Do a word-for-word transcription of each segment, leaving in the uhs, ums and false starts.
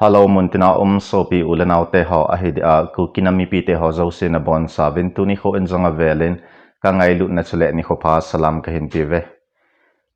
Hello, muntina um sopi u le nao te ho, ahidia Kuki nam mipi te ho jouse nabonchauvin tuni kho in jong avelin kangailutna chule nikho pha salam kahin peuve.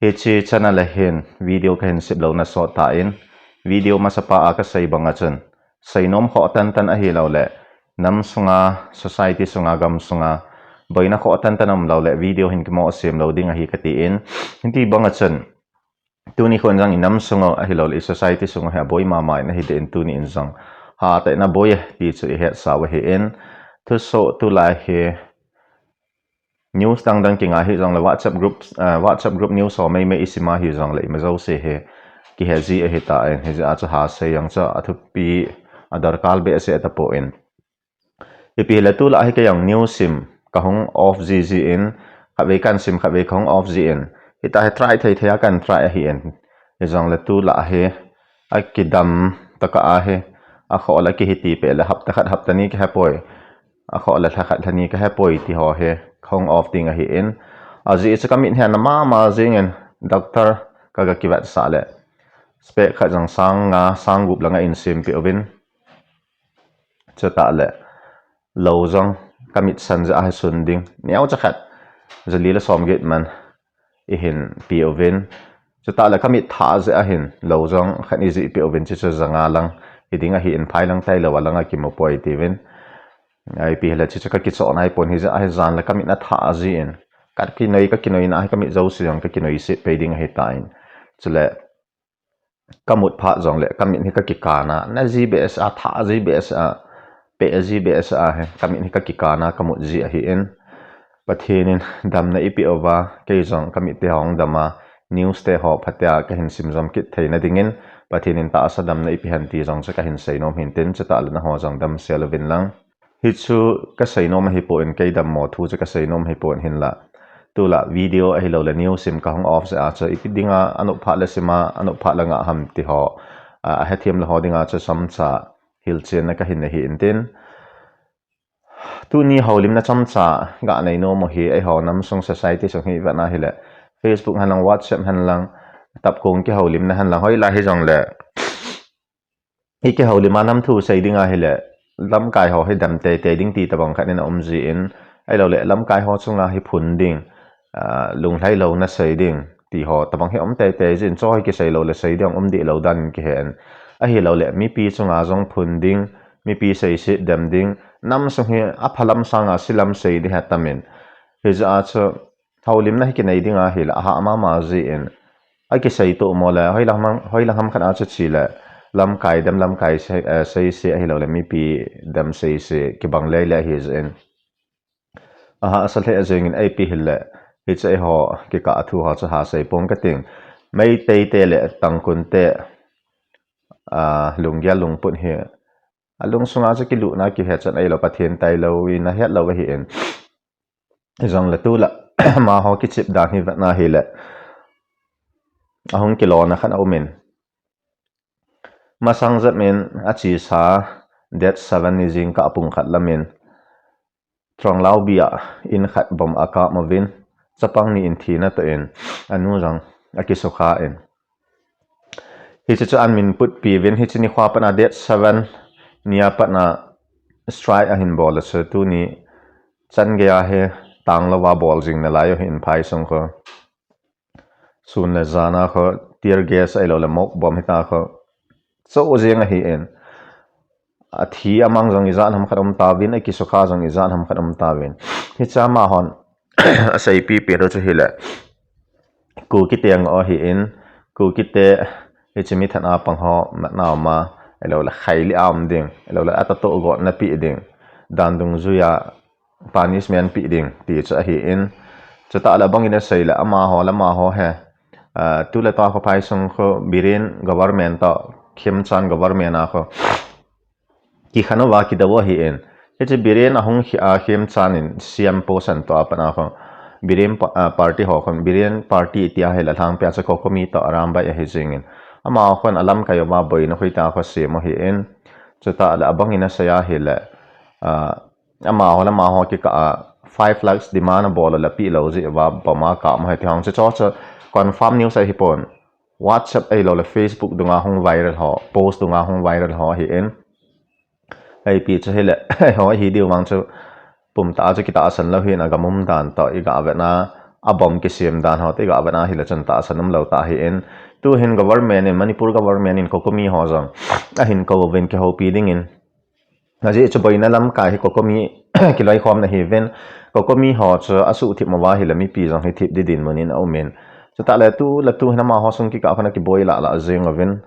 Hiche channel a hin video kahin siplouna sot tan, video masapa a kasei banga chun, seinom khoh tantan ahilouleh nam sunga, society sunga, gam sunga boina khoh tantan umlouleh video hin kimo sem lou ding ahi katin, hiti banga chun, tuni kho in jong inam sung u ahilouleh i society sung u hi aboi mama in ahi deh in tuni in jong hatah in aboi e ti chu ihetsa u ahin, thusoh tulai hi news dangdang kingai hijongle WhatsApp group, WhatsApp group news ho meimei isim a hijongle ima jouse hi kihe ji ahitan, hijeh a chu hasei jong chu athupi, adarkar behseh tapon, ipi hile tulai hi kei jong news sim kahung off jiji in, khatvei kahin sim khatvei kahung off ji in, hitia hi try thei thei a kahin try ahin, hijongle tulai hi akidam tokah a hi, akhoh le kihiti peh le hapta khat hapta ni kahepoi, akhoh le lha khat lha ni kahepoi ti ho hi kahung off ding ahin, ajeh chu kamit hi ana mama jengin, doctor kaga kivetsah le spec khat jong sang nga sang gup langa einsempeh uvin, chutah le lou jong kamit san jeh a hi sun ding neocha khat, jali le somget man ihin pe uvin, chutah le kamit thah jeh a hin lou jong khat ijih peh uvin, chuchu ja nga lang hiding ahin, phai lang tailou a langa kimu poi tiuvin, ipi hile chuchu kakichoh naipon, hijeh a hi jan le kamit athah jin, kakinoi kakinoina hi kamit jouse jong kakinoi set pei ding ahitan, chule kamut phat jongle kamit hi kakikana, na ji behseh a, thah ji behseh a, peh ji behseh a hi kamit hi kakikana kamut ji ahin, Pathen in damna eipeh uva, kei jong kamit te hung dam a, news te ho phatea kahin sim jom kit theina dingin Pathen in tahsa damna eipeh hen ti jong chu kahin seinom hintin, chutah le nangho jong damsel uvin lang. Hichu kaseinom ahipon, kei dammo thu chu kaseinom ahipon, hinla tulai video ahiloule news sim kahung off jeh a chu ipi dinga anop phat le sim a, anop phat le ngah ham ti ho ahethem le ho dinga chu chomcha hilchenna kahin nei hintin, tuni houlimna chomcha ganei nom u hi eiho nam sung society sung hi vetna hile, Facebook henlang, WhatsApp henlang, tapkong kihoulimna henlang, hoilai hijongle ikihoulim a nam thu sei ding ahile, lamkai ho hi dem teitei ding ti tobang khat in aum jin, ahiloule lamkai ho chunga hi phun ding, lunglhai louna sei ding ti ho tobang hi um teitei jin, chu hi kisei loule sei ding um deh lou dan in kihen, ahiloule mipi chunga jong phun ding, mipi seiset dem ding, nam sung hi aphalam sanga silam sei ding hi atamin, hijeh a chu houlimna hi kinei ding ahile ahah mama jin, akiseitoh mo le hoilang ham khat a chu chele, lamkai dem lamkai seise ahiloule mipi dem seise kibang lele ahijeh in, ahahsa lheh jengin, ipi hile hiche eiho kikah a thu ho chu hasei pong kating, Meitei te le Tangkhul te lunggel lungput hi alungsunga chu kilutna kihechan ahilou, Pathen tailou in ahet lou ahin, hijongle tulai amaho kichep dan hi vetna hile, ahung kilona khat aumin, masang jep in achesa date seven ni jingkah pung khat lamin, Thronglao bia in khat bomb akap uvin, chapang ni in thina toh in, anu jong akisukha in, hiche chu amin putpi uvin, hiche nikho a pat a date seven nia pat a strike ahin bol a chu tuni chan geiya hi tanglouva bol jing nalai u ahin, phaisung kho, sun le jan a kho, tear gas ahiloule smoke bomb hita kho, cho jeng ahin, athi amang jong ijat ham khat um tauvin, akisukha jong ijat ham khat um tauvin, hiche amahon aseipi pet u chu hile, Kukite ngoh ahin, Kukite hiche mithat a pang ho matna uma, ahiloule khailih a um ding, ahiloule atatoh gotna peh ding, dan dungjuiya punishment peh ding ti chu ahin, chutah le abangin asei le amaho le amaho hi, tule tua kho phaisung kho Biren government toh, Khemchand government a kho kikhen uva kidou ahin, hiche Biren ahung khia Khemchand in C M post ahin toh a pat a kho, Biren party ho khun, Biren party tia hile lhangpia chu COCOMI toh Arambai ahi jengin, amaho khun alamkai uva boina hoitah a kho sem u ahin, chutah le abangin asei ahile, amaho le amaho kikah a five lakhs demand abol u le apehlou jeh uva bomb akap u ahi ti hung chu, chu chu confirm news ahipon, WhatsApp ahilou le Facebook dunga hung viral ho, post dunga hung viral ho ahin. Ipi chu hile, ho hi diu vang chu pum ta chu kitahsan lou hin agam um dan toh iga vetna, abom kisem dan ho toh iga vetna hile chun tahsan umlou ta ahin. Tuhin government in, Manipur government in COCOMI ho jong ahin kou uvin kihoupi dingin. Ajeh chu boina lamkai hi COCOMI kiloikhomna hiuvin, COCOMI ho chu asuhthip uva hile mipi jong hi thip di dinmun in aumin. Chutah le tu le tu hin amaho sung kikah khun akiboi lah lah jing uvin.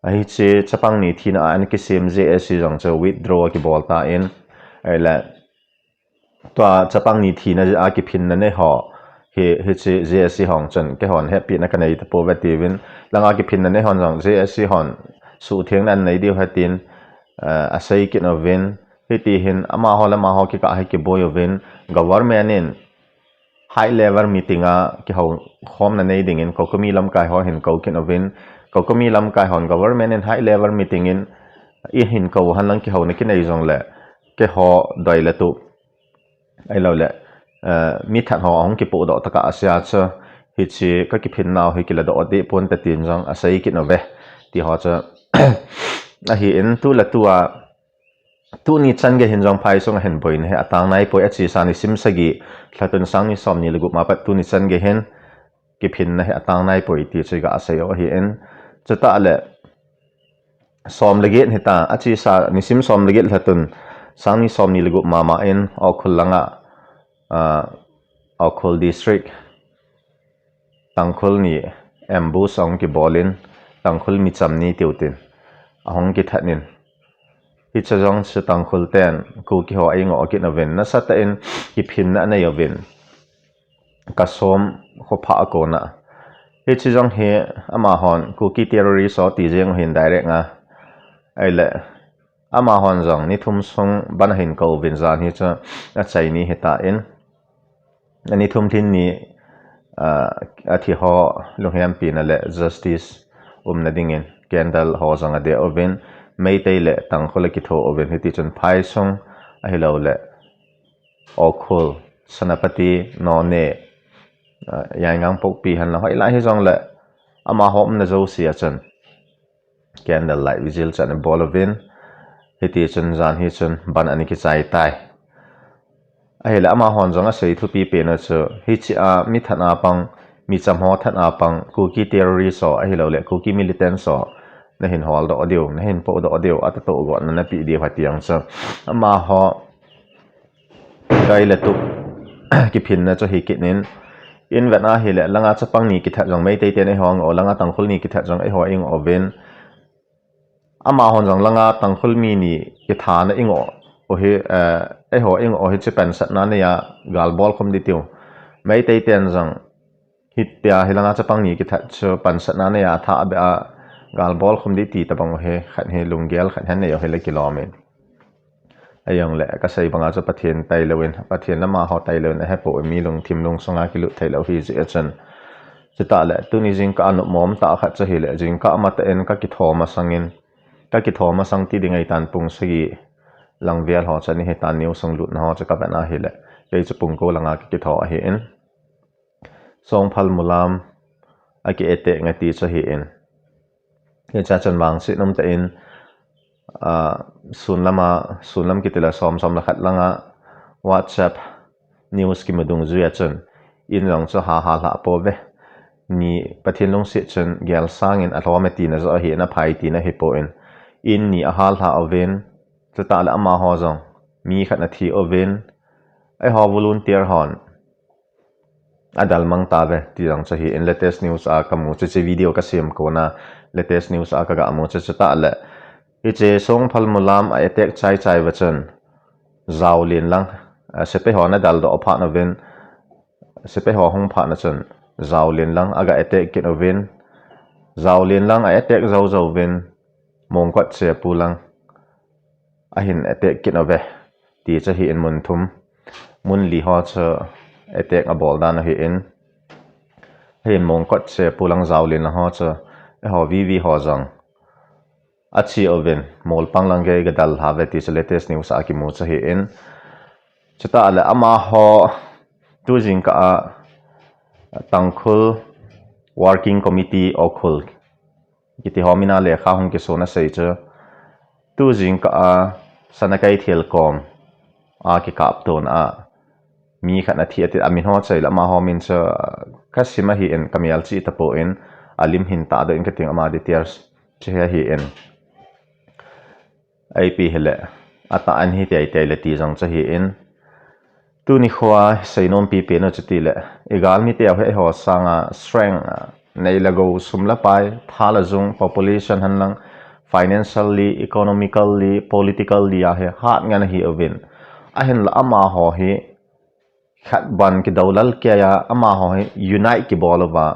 Hiche chapang ni thina a ana kisem JAC jong chu withdraw akibol tan. Ahile tua chapang ni thina a kiphinna nei ho hi, hiche JAC hon chun keihon hepina kanei tapouve tiuvin. Langa kiphinna nei hon jong JAC hon suhthengna anei diu ahi tin, eh, asei kit uvin. Hiti hin amaho le amaho kikah hi kiboi uvin, government in high level meeting a kihoukhomna nei dingin COCOMI lamkai ho hin kou kit uvin, COCOMI lamkai hon government in high level meeting in eihin kou hen lang kihouna kinei jongle, keiho doi le tup ahilou le, eh, mi that ho ahung kipohdoh tah a asia chu, hiche ka kiphinnau hi kiladoh deh ponte tin jong asei kit uve. Ti ho chu ahin, tu le tu a, tuni chan gei hin jong phai sunga hin boina hi atang naipoi, achesa nisim sagi, lhatun sang ni som ni le gup ma pat tuni chan gei hin kiphinna hi atang naipoi ti chu iga sei u ahin. Chutah le som le get hita, achesa nisim som le get lhatun sang ni som ni le gup ma ma in Ukhrul langa, ah, Ukhrul District Tangkhul ni ambush ahung kibol in, Tangkhul mi cham ni tiu tin ahung kithat in, hiche jong chu Tangkhul ten Kuki ho a-ingoh kit uvin, nasatah in kiphinna anei uvin, Kasom khophah a kona. Hiche jong hi amahon Kuki terrorist ho ti jeng u ahin direct a. Ahile amahon jong ni thum sung ban ahin kou uvin, jan hi chu achai ni hita in, ani thum lhin ni, ah, athi ho lunghempina le justice umna dingin candle ho jong adeh uvin, Meitei le Tangkhul akitho uvin, hiti chun phai sung ahilou le Ukhrul, Senapati, Noney, ah, Yaingangpokpi hen lang hoilai hijongle amaho umna jouse a chun candle light vigil chu ana bol uvin, hiti chun jan hi chun ban ana kichai tai. Ahile amahon jong asei thupi pen u chu, hiche a mi that a pang, mi cham ho that a pang, Kuki terrorist ho ahilou le Kuki militants ho nahin holdoh diu, nahin pohdoh diu, atahto gotna napeh diu ahi ti jong chu amaho doi le tup kiphinna chu ahi kit in, ivet a hile langa chapang ni kithat jong Meitei ten eiho angoh u, langa Tangkhul ni kithat jong eiho ingoh uvin, amahon jong langa Tangkhul mi ni kithana ingoh u hi, eh, eiho ingoh u hi chu pansatna neiya gal bol khum ding tiu. Meitei ten jong hitia hi langa chapang ni kithat chu pansatna neiya athah beh a gal bol khum ding ti tobang u hi, khat hi lunggel khat hi anei u hile kilom in. Ahijongle kasei banga chu Pathen tailou in, Pathen lama ho tailou in ahepoi, mi lungthim lungsunga kilut theilou ahi jeh a chun. Chutah le tuni jingkah a nopmo tah khat chu ahile, jingkah matah in kakitho masang in, kakitho masang ti ding ahitan pung sagi lang vel ho chu ani hitan, news sung lutna ho chu kavet a hile, kei chu pung ko langa kakitho ahin. Songphal Mulam aki attack nge ti chu ahin. Hichea chun vangset umtah in, ah, sunlama, sunlam kitile som, som le khat langa WhatsApp news kimu dungjuia chun in jong chu ha, ha lhah pouve. Ni Pathen lungset chun gel sangin alhom e tina joh ahin, aphai tina ahipon, in ni ahal lhah uvin, chutah le amaho jong mi khat athi uvin, eiho volunteer hon adalmang tauve ti jong chu ahin, latest news a kamu chu, hiche video kasem kona latest news a kagamu chu. Chutah le hiche Songphal Mulam a attack chai chai uva chun Jaolin lang, ah, sepai hon adaldoh phat uvin, sepai ho ahung phat na chun Jaolin lang aga attack kit uvin, Jaolin lang a attack jou jouvin Mongkot Chepu lang ahin attack kit uve ti chu ahin, mun thum, mun li ho chu attack abol dan ahin. Ahin Mongkot Chepu lang, Jaolin lang ho chu eiho VV ho jong ache uvin, Molpang lang gei aga dal lhauve ti chu latest news a kimu chu ahin. Chutah le amaho tu jingkah a Tangkhul Working Committee Ukhrul kiti ho mina lekha hung kisun asei chu, tu jingkah a Sanakeithel kom a kikaptona mi khat ana thi ati, amin ho achaile amaho min chu kasim ahin, kamelchih tapon, alim hin tahdoh in kating, ama details chu hi ahin. Ipi hile, atah in hi teitei le ti jong chu ahin. Tuni khoa seinom pipen u chu tile, igalmi teu hi eiho sanga strength, nei le gou, sum le pai, tha le jung, population henlang, financially, economically, politically a hi hatngen ahiuvin. Ahinla amaho hi khat ban kidou lal keiya, amaho hi unite kibol uva,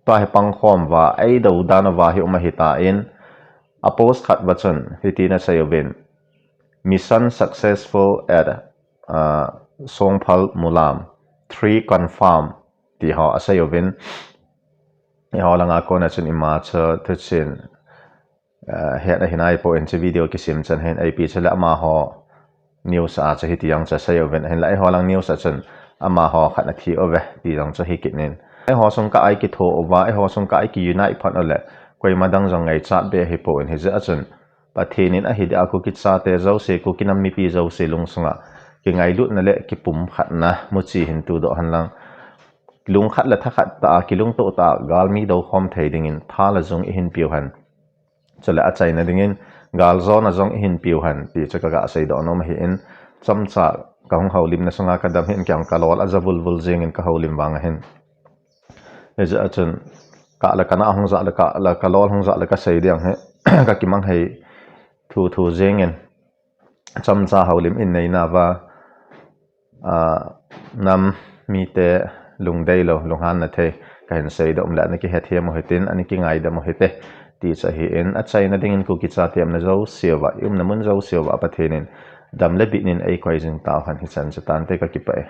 tua hi pangkhom uva, eidou dan uva hi um ahitan, a post khat uva chun hitin aseiuvin, Mission successful at, uh, Songphal Mulam, three confirm, ti ho aseiuvin. Eiho langa kona chun ima chu thuchin, uh, hetna hinaipon, hiche video kisim chan hin ipi chule amaho news a chu hiti jong chu aseiuvin, ahinla eiho lang news a chun amaho khat ana thi uve ti jong chu hi kit in. Eiho sung kah a ikitho uva, eiho sung kah a iki unite phat ule, koima dang jong ngaichat be ahipon, hijeh a chun Pathen in ahi dia Kuki chate jouse, Kuki nam mipi jouse lungsunga kingailutna le kipumkhatna muchi hin tudoh henlang, lungkhat le thakhat tah a, kilungtoh tah a galmi doukhom thei dingin tha le jung ihin piu hen. Chule achaina dingin galjona jong ihin piu hen ti chu kaga seidoh nom ahin, chomcha kahung houlimna sunga kadam hin, kei jong kalol aja vulvul jengin kahoulim vang ahin. Hijeh a chun kah le kana hung jah le, kah le kalol hung jah le kasei ding hi kakimang hei thuthu jengin, chomcha houlim in neinauva, a, nam mite lungdeilou, lunghanna thei kahin seidoh um le, ana kihethem u hitin, ana kingaidam u hite ti chu ahin, achaina dingin Kuki chate umna jouseuva, iumna mun jouseuva Pathen in dam le bitnin eikoi jing tauhen, hichan chu tante, kakipah e.